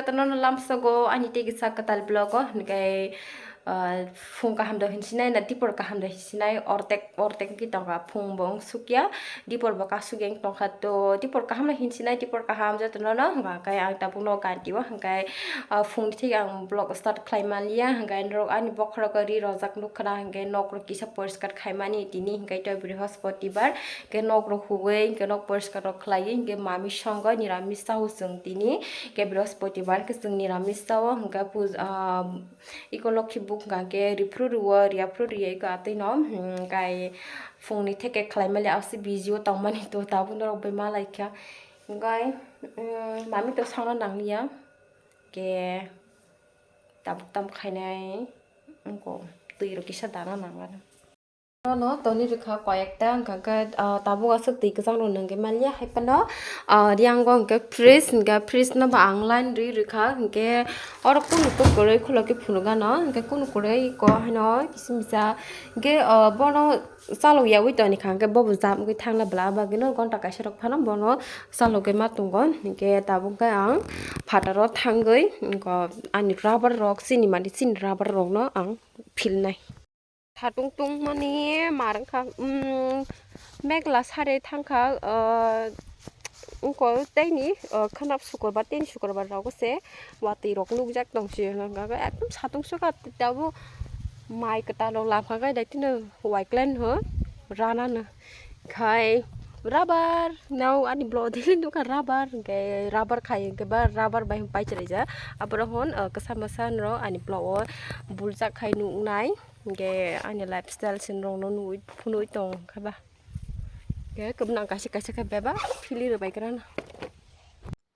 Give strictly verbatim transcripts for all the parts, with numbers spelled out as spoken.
Jotono no lamsogo ani tei kisa kwtal vlog o, hwnkhe, ah, phung kaham do hinsinai na dipor kaham do hinsinai, ortek ortek wngwi tongkha, phung bo wng sukya, dipor bo kasukya wng tongkha, to dipor kaham no hinsinai, dipor kaham jotono no, hwnkhe ang tabuk no ganti o, hwnkhe, ah, phung thik ang vlog start khlai manliya, hwnkhe norok ani bokhorok ri rojak nukha na, hwnkhe nok rok kisa poriskar khaimani tini, hwnkhe to Brihospoti bar. Hwnkhe nok rok huwi, hwnkhe nok poriskar rok khlaiwi, hwnkhe mami songo niramis sao chwng tini. Hwnkhe Brihospoti bar hwnkhe chwng niramis sao, hwnkhe puja, ah, iko lokhi buk hwnkha hwnkhe riphru rwo, riyaphru riya iko atwi no, hmm, kai phungni theke khlai mali ase busy o tongmani to tabuk norok bai malaikha. Hwnkhe, hmm, mami to songna nangliya. Hwnkhe tabuk tam khainai wngkha twi rok kisa dana nangmani. Nono toni rwkha koyekta, hwnkha khe, ah, tabuk aswk twi kwchang rok nungwi manliya, hai phano, ah, riyango hwnkhe fridge, hwnkhe fridge no bo ang line rwi rwkha, hwnkhe oro kunu kunu kwrwi khulokhe phunukgano, hwnkhe kunu kwrwi ko haino kisimisa, hwnkhe, ah, bono chalok yaui tonikha, hwnkhe bobo jam wngwi thangna bwla bagwino ghonta kaisa rok phano bono chalogwi ma tongo, hwnkhe tabuk khe ang phataro thangwi, ani rubber rok chini mani chini rubber rokno ang philnai. Satung tungmani mar wngkha, um, megla sari thangkha, uh, wngkha teini, uh, khwnap sukurbar, teini sukurbar rogo se watwi rok nukjak tong sio, hwnka khe ekdom satung sukha tabuk mai kwtal rok lapha khe daitino waiklen ho rana no khai rubber nw ani vlog o daily nukha rubber hwnkhe rubber khai hwnkhe ba rubber bai paichwraijak aborok hwn, uh, kwsa mwsa norok ani vlog o buljak khai nuknai. Hwnkhe ani lifestyle se norokno nugwi phunugwi tong khe ba. Hwnkhe kwbnang kaisa kaisa khe bebak philwi rwbai kwrwngno.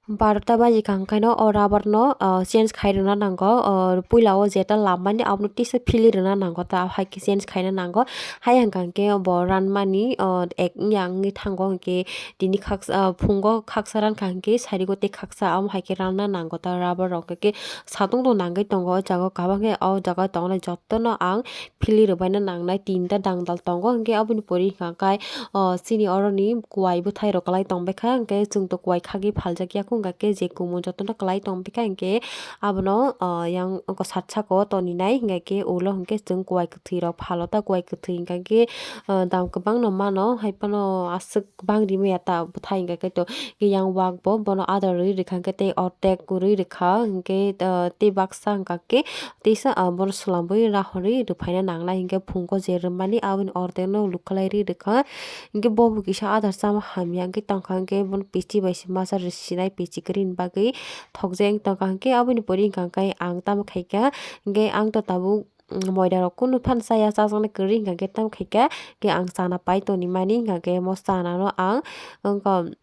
Barota baji kha hwnkhe no o rubber no, ah, change khai rwna nango. Ah, puila o jeta lammani abono tisa philwi rwna nango, ta hai khe change khaina nango. Hai hwnkha hwnkhe bo ranmani, ah, ek wngya wngwi thango hwnkhe tini khaksa, ah, phungo khaksa rankha hwnkhe sarigo tei khaksa amo hai khe ranna nango ta rubber rok hwnkhe. Satung rok nangwi tongo o jaga o, kabang khe o jaga o tongnai jotono ang philwi rwbaina nangnai tinta dangdal tongo, hwnkhe aboni pore hwnkha khe, o, chini oroni kuai bwthai rok kwlai tongbaikha, hwnkhe chwngto kuai khagwi phaljakya, hwnkha khe je kumun jotono kwlai tongbaikha, hwnkhe abono, o, yang oko sat saka o toninai, hwnkha khe ulo hwnkhe chwng kuai kwthwi rok phalo ta, kuai kwthwi hwnkha khe, o, dam kwbangno mano, hai phano aswk bang rimaya ta bwthai hwnkha khe to yang wak bo bono adar rwi rwkha hwnkhe tei ortek rwi rwkha hwnkhe, ah, tei baksa hwnkha khe teisa, ah, bono swlamwi rahorwi rwphaina nangnai hwnkhe phungo je rwmani aboni ortek no lukhlai rwi rwkha hwnkhe bobo kisa adar chama hamya hwnkhe tongkha hwnkhe bono pichi bai se masa rwsinai pichi kwrwini bagwi thokjak wng tongkha hwnkhe aboni pore hwnkha khe ang tamo khaikha hwnkhe ang to tabuk. Moida rok kunu phano chaya, chajaknai kwrwi hwnkha khe tamo khaikha, khe ang chana pai toni mani hwnkha khe mo chana no ang wngkha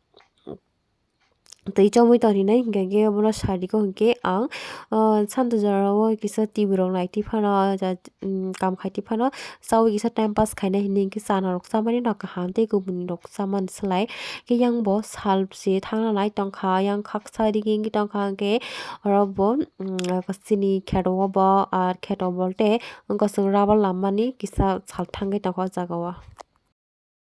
twi chomwi toni nai hwnkha khe bono sari khe hwnkhe ang, ah, santu jora o kisa T V rok nai twi phano, ah, ja, um, kam khai twi phano chaui kisa time pass khainai hinwi hwnkhe chana rok chamani no kaham tei kubuni rok chamani slai khe yang bo sal se thangna nai tongkha, yang khaksa digi wngwi tongkha hwnkhe oro bo. Chini kheto o bo ar kheto bolte wngkha chwng rubber lammani kisa sal thangwi tongkha o jaga o.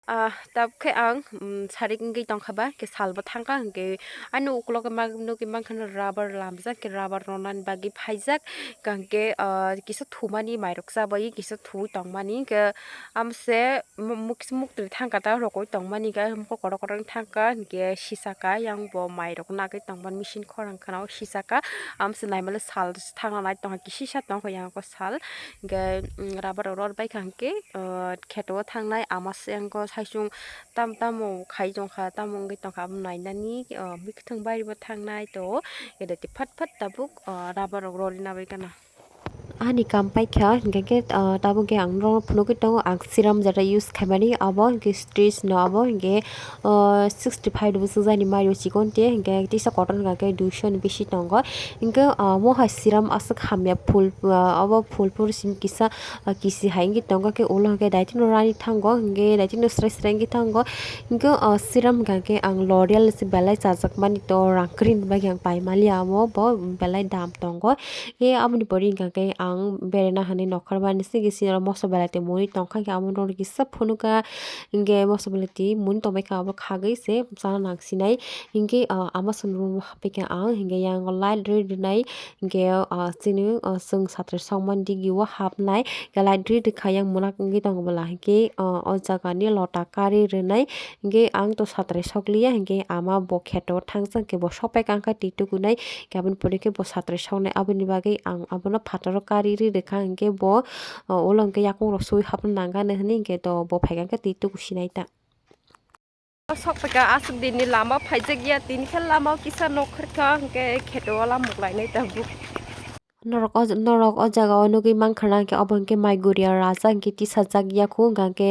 Ah, tabuk khe ang, um, sarik wngwi tongkha ba, khe sal bo thangkha, hwnkhe ani ukulok ma nugwi mankha rubber lamjak, khe rubber ronani bagwi phaijak, hwnkhe, ah, kisa thumani mairok chabai kisa thuwi tongmani, hwnkhe amse. Mu-, muk-, muktwi thangkha ta rokoi tongmani khe mokol kotor kotor thangkha, hinkhe sisaka yang bo mairok nagwi tongmani machine khorang kheno sisaka. Amse naimale sal thangna nai tongkha, kisisa tongkha yang sal. Hinkhe, mm, rubber rok rw baikha hinkhe, ah, kheto o thangnai ama se yang saisung tam tamo khai tongkha, tamo wngwi tongkha, abo nainani, ah, mwkhwtwng bai bo thangnai to, edeti phat phat tabuk, ah, rubber rok rw rwna bai khana. Ani kam paikha, hinkhe khe, ah, tabuk khe ang norokno phunugwi tongo, ang serum jeta use khaimani, abo hinkhe Stitch no, abo hinkhe, ah, sixty five ni bwswk jani mario chikon te, hinkhe tisa kotor hinkha khe duiso ni bisi tongo. Hinkhe, ah, omo hai serum aswk hamya phul, ah, abo phul phul sim kisa, ah, kisi hai wngwi tongo, khe ulo hinkhe daitino rani thango, hinkhe daitino srai srai wngwi thango. Hinkhe, ah, serum hinkha khe ang L'Oreal se belai chajakmani, to rang kwrwini bagwi ang paimaliya, omo bo belai dam tongo. Khe aboni pore hinkha khe ang ang berena hinwi nokhormani sigi sini oro moso belai twi muni tongkha, hinkhe amo rok kisa phunuka, hinkhe moso belai twi muni tongbaikha, abo khagwi se chana nangsinai. Hinkhe, ah, ama swngrwngno haphaikha ang, hinkhe yang light rwi rwnai, hinkhe, ah, chini, ah, chwng satrai sokmani digi o hapnai, hinkhe light rwi rwkha yang mwnak wngwi tongo bwla, hinkhe, ah, o jagani lota kari rwnai. Hinkhe ang to satrai sokliya, hinkhe ama bo kheto thangsa hinkhe bo sokpaikha wngkha twi tukunai, hinkhe aboni pore khe bo satrai soknai, aboni bagwi ang abono phataro kari rwi rwkha, hinkhe bo, o, ulo hinkhe yakung rok sui hapna nangani hinwi hinkhe to bo phaikha hinkhe twi tuku sinai ta. Sokpaikha aswk dinni lama phaijakya, tini khe lama kisa nokharkha, hinkhe kheto o lama muklainai tabuk. Norok o, norok o jaga o nugwi mankha na, hinkhe obo hinkhe mai guria rajak hinkhe tisajak yakhu, hwnkha hinkhe,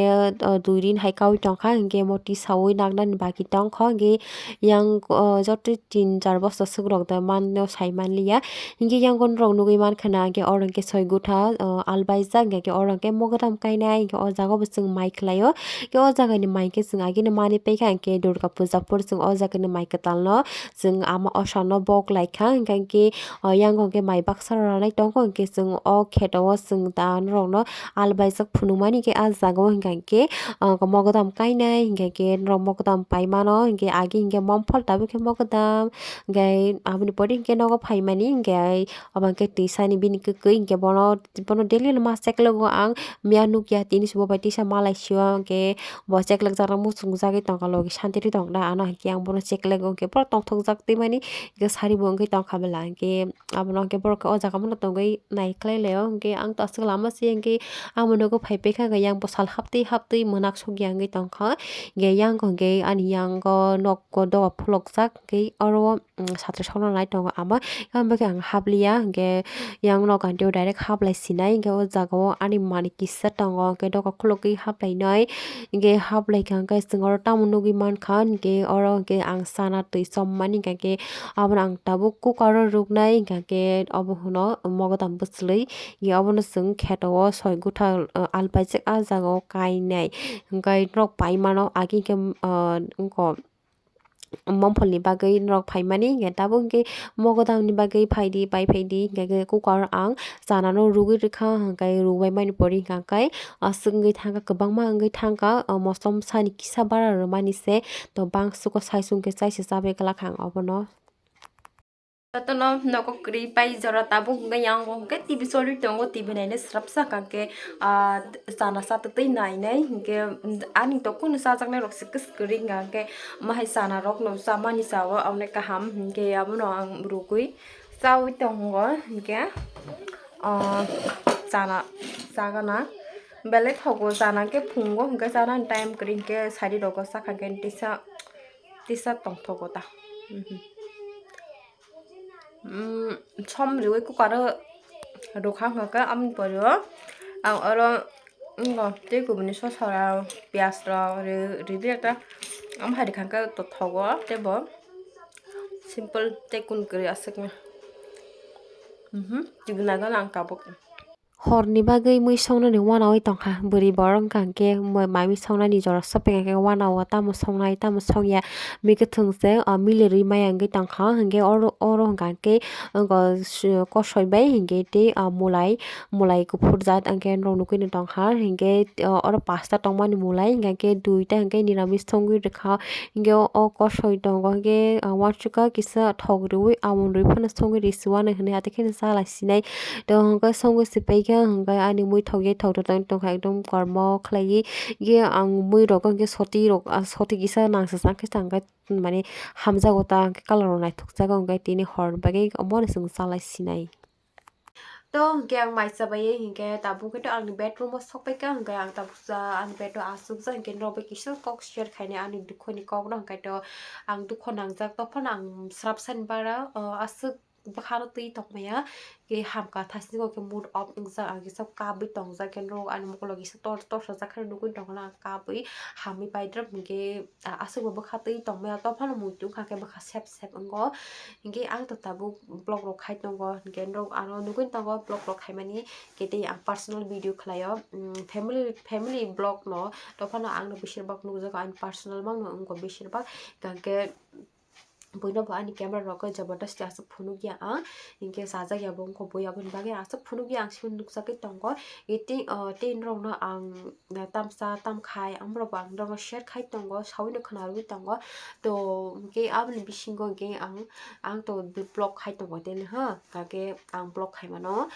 o, dui din hai kaui tongkha, hinkhe omo tisaui naknani baki tongkha, hinkhe yang, o, joto tin char bosta swk rok da mano sai manliya. Hinkhe yang norok nugwi mankha na, hinkhe oro hinkhe soi gutha, o, albaijak, hinkhe oro hinkhe mogodam kainai, hinkhe o jaga bo chwng mai khlaio. Hinkhe o jagani mai hinkhe chwng agini manwi paikha, hinkhe Durga Puja phuru chwng o jagani mai kwtalno chwng ama osano bok laikha, hinkhe, o, yang hinkhe mai baksa rok ralai tongo, hinkhe chwng o kheto o chwng da norokno albaijak phunukmani hinkhe ah jaga o hinkhe, o, mogodam kainai hinkhe norok mogodam pai mano, hinkhe agi hinkhe momphol tabuk khe mogodam, hinkhe aboni pore hinkhe nogo phaimani hinkhe obo hinkhe twisani bini kwkwi hinkhe bono, bono daily no ma cheklego ang, miya nukya tini se bo bai tisa malai sio hinkhe bo cheklek jakna muchungjagwi tongkha logi santi ri tongda ano hinkhe ang bono cheklego hinkhe pura tongthokjak twi mani hinkhe sari bo wngwi tongkha bwla hinkhe abono hinkhe borok khe o jaga bono tongwi nai khlai laio hinkhe ang to aswk lama se hinkhe ang bo nogo phai paikha hinkhe yang bwsal haptwi haptwi mwnak sukya wngwi tongkha hinkhe yang hinkhe ani yang o nok o doga pholokjak hinkhe oro. Satrai sokna nai tongo ama, yang bagwi ang habliya, hinkhe yang nok gantio direct hablai sinai, hinkhe o jaga o ani manwi kisa tongo, hinkhe doga khulugwi hablainai, hinkhe hablaikha hinkhe chwng oro tamo nugwi mankha, hinkhe oro hinkhe ang chana twi chommani hinkhe abono ang tabuk cooker o rwknai, hinkhe obo hwno mogodam bwchwlwi, hinkhe obono chwng kheto o soi gutha alpaijak ah jaga o kainai, hinkhe norok paimano agi hinkhe wngkha. Momphol ni bagwi norok phaimani hinkhe tabuk hinkhe mogodam ni bagwi phaidi pai phaidi hinkhe cooker ang chana no rwgwi rwkha hinkhe rwbaimani pore hinkhe aswk wngwi thangkha kwbangma wngwi thangkha mosom sani kisa bara rwmani se to bangsugo saichung khe chaisa chabai glak ang obono. Jotono nogo kwrwi pai jora tabuk hwnkhe yang bo hwnkhe T V choli tongo, T V nainai swrapsa hwnkhe, ah, chana sa twtwi nainai hwnkhe, ani to kunu chajaknai rok se kwswk kwrwi hwnkha hwnkhe, omo hai chana rok no chamani cha o, onek kaham hwnkhe abono ang rwgwi chaui tongo hwnkhe, ah, chana chagana belai thogo chana hwnkhe phungo hwnkhe chanani time kwrwi hwnkhe sari rogo sakha hwnkhe tisa, tisa tongthogo ta. Som riui cooker o rwkha hwnkha khe, aboni pore o ang oro tei kubuni sosa rok, piyaj rok ri-, ridi ta. Omo hai rwkha khe tothogo tei bo simple tei kun kwrwi aswk no. Tibinai gana ang tabuk. Horni bagwi mui songnani uanaui tongkha. Bwrwi borok wngkha hwnkhe mai mui songnani jora sopeng khe uanao tamo songnai tamo songya mui kwthwng se, ah, milerwi maya wngwi tongkha. Hinkhe oro, oro hwnkha hwnkhe, ah, kosoi bai hinkhe tei, ah, mulai, mulai kuphur jat hinkhe norok nukgwi tongkha. Hinkhe, ah, oro pasta tongmani mulai hinkhe duita hinkhe niramis songwi rwkha. Hinkhe o kosoi tongo hinkhe, ah, uansukha kisa thok riui amon rwi phano songwi risi uanai hinui atwi kheno chalai sinai. Tei hwnkhe songwi se paikha hwnkhe ani mui thok ye thok tong tongkha ekdom kormo khlaiwi. Ye ang mui rok hwnkhe soti rok, ah, soti kisa nangsa sa khe tangkhe mane hamjago ta hwnkhe colour rok naithokjago hwnkhe tini hor bagwi omono chwng chalai sinai. To hwnkhe ang mai chabai ye hwnkhe tabuk khe to angni bedroom o sokpaikha hwnkhe ang tabuk cha ani bed o achukjak hwnkhe norok bai kisa kok share khainai ani dukho ni kok no hwnkhe to ang dukho nangjak tongphano ang srapsani bara, o, aswk bwkhano twi tongmaya, khe hamkha thasnigo khe mood off wngjak, ang kisa kabwi tongjak, khe norok ani mokolo kisa tor-, torsajak khe nugwi tongkha, ang kabwi hamwi paidrop hinkhe, a-, aswkbo bwkha twi tongmaya, tophano muitu wngkha khe bwkha sep sep wngo, hinkhe ang to tabuk vlog rok khai tongo, hinkhe norok ano nugwi tongo vlog rok khaimani, khe tei ang personal video khlaio, mm, family, family vlog no, tophano ang no beshirbak nukjago, ani personal mangno wngkha beshirbak, hinkhe. Buino bo ani camera rok jabardasti aswk phunukya ang, hinkhe chajak ya bo wngkha bui, aboni bagwi aswk phunukya ang simi nukjagwi tongo. Tei, tei norokno ang tamsa tamkhai, ang borok bo ang norokno share khai tongo, sawino khwnarwi tongo. To hinkhe aboni bisingo hinkhe ang, ang to vlog khai tongo daily ha, hinkhe ang vlog khaimano,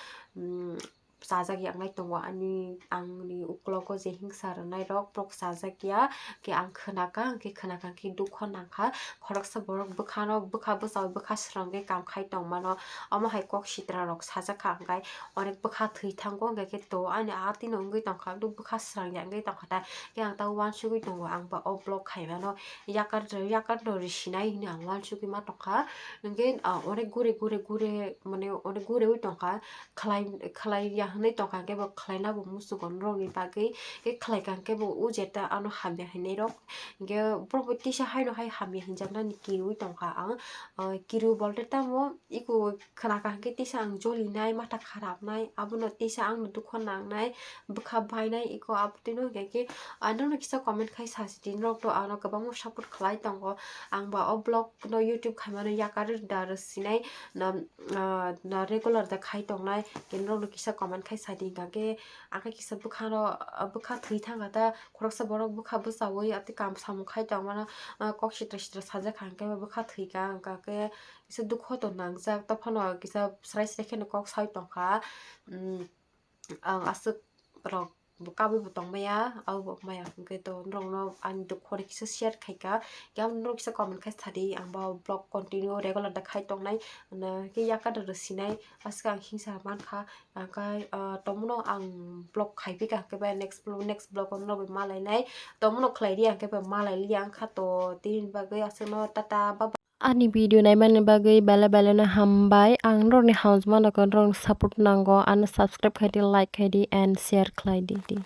chajak ya wngnai tongo ani, angni uklogo je hingsa rwnairok borok chajak ya, khe ang khwnakha, hinkhe khwnakha hinkhe dukho nangkha. Khoroksa borok bwkhano, bwkha bwchao bwkha srangwi kam khai tongmano, omo hai kok sitrarok sajakha, hinkhe onek bwkha thwi thango, hinkhe khe to ani atino wngwi tongkha, bwkha srangya wngwi tongkha ta, khe ang ta uansugwi tongo, ang ba o vlog khaimano yakar, yakarno risinai hinwi ang uansugwi ma tongkha. Hinkhe onek gure gure gure mane onek gurewi tongkha. Khlai, khlai ya hwnwi tongkha, hinkhe bo khlaina bo muchungo norokni bagwi, hinkhe khlai kha hinkhe bo o jeta ano hamya hinwi rok, hinkhe borok bo tisa haino hai hamya hinjaknani kirwi tongkha ang. Kirwi bolte tamo iko khwnakha hinkhe tisa ang jolinai, matha kharapnai, abono tisa angno dukho nangnai, bwkha bainai, iko abotino hinkhe khe norokno kisa comment khai sasi di, norok to ano kwbangma support khlai tongo, ang ba o vlog no YouTube khaimano yakar da rwsinai, na, na regular da khai tongnai, khe norokno kisa comment khai sadi, hinkha khe ang khe kisa bwkhano, bwkha thwi thangkha ta, khoroksa borok bwkha bwchawi ati kam samung khai tongmano, kok sitra sitra sajak kha, hinkhe bwkha thwi kha, hinkha khe kisa dukho to nangjak, tophano kisa srai srai kheno kok sawi tongkha. Ang aswk rok bo kabui bo tongmaya, abo bo maya, hinkhe to norokno ani dukho bai kisa share khaikha, khe ang norok kisa comment khai sadi, ang bo vlog continue regular da khai tongnai, hinkhe yakar da rwsinai, aswk ang hingsa mankha, hinkhe tongmano ang vlog khaipikha, hinkhe bai next vlog, next vlog o norok bai malainai, tongmano khlai di, hinkhe bai malai liya wngkha, to tini bagwi aswkno tata, bye bye. Ani video naimani bagwi belai belai no hambai. Ang norokni hamjakmano khe norokni support nango. Ano subscribe khai di, like khai di and share khlai di.